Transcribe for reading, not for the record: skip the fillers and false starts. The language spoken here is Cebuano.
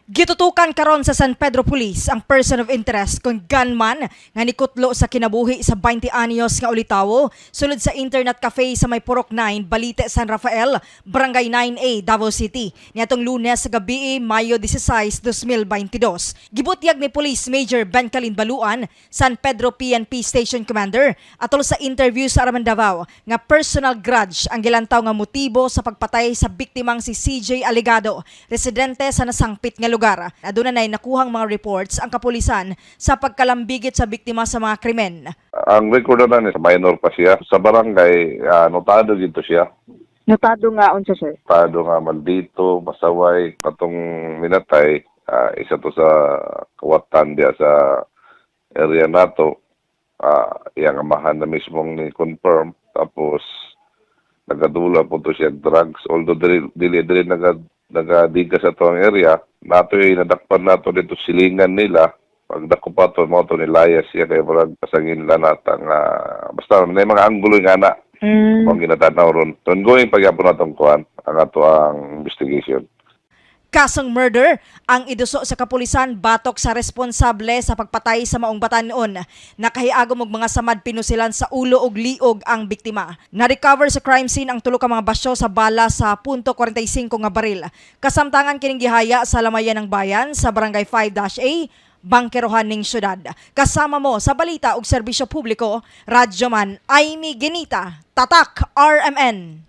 Gitutukan karon sa San Pedro Police ang person of interest kon gunman nga nikutlo sa kinabuhi sa 20 anyos nga ulitawo sulod sa internet cafe sa may Purok 9, Balite, San Rafael, Barangay 9A, Davao City. Niadtong Lunes sa gabi, Mayo 16, 2022. Gibutyag ni Police Major Ben Calin Baluan, San Pedro PNP Station Commander, atol sa interview sa RMN Davao nga personal grudge ang gilantaw nga motibo sa pagpatay sa biktimang si CJ Alegado, residente sa nasangpit nga lugar. Aduna nay nakuhang mga reports ang kapulisan sa pagkalambigit sa biktima sa mga krimen. Ang record na ni minor pa siya. Sa barangay, notado dito siya. Notado nga unsa, sir? Notado nga maldito, masaway, katong minatay, isa to sa kawatan diya sa area nato. Iyang amahan na mismong ni confirm. Tapos, nagadula po to siya drugs. Although dili, dili, dili nagadiga sa tuang area, nato yung nadakpan nato dito silingan nila. Pagdako pa to, mo to nilayas siya kay murag pasangin lanata nga basta may mga anggulo nga na kung ginatanaw ron. So, ongoing pagyapon natong kuan ang ato ang investigation. Kasong murder ang iduso sa kapulisan batok sa responsable sa pagpatay sa maong batanon. Nakahiagom og mga samad pinusilan sa ulo ug liog ang biktima. Na-recover sa crime scene ang tulo ka mga basyo sa bala sa .45 nga baril. Kasamtangan kining gihaya sa lamayan ng bayan sa Barangay 5-A, Bangkerohan ning syudad. Kasama mo sa balita ug serbisyo publiko, Radyoman Aimee Genita, Tatak RMN.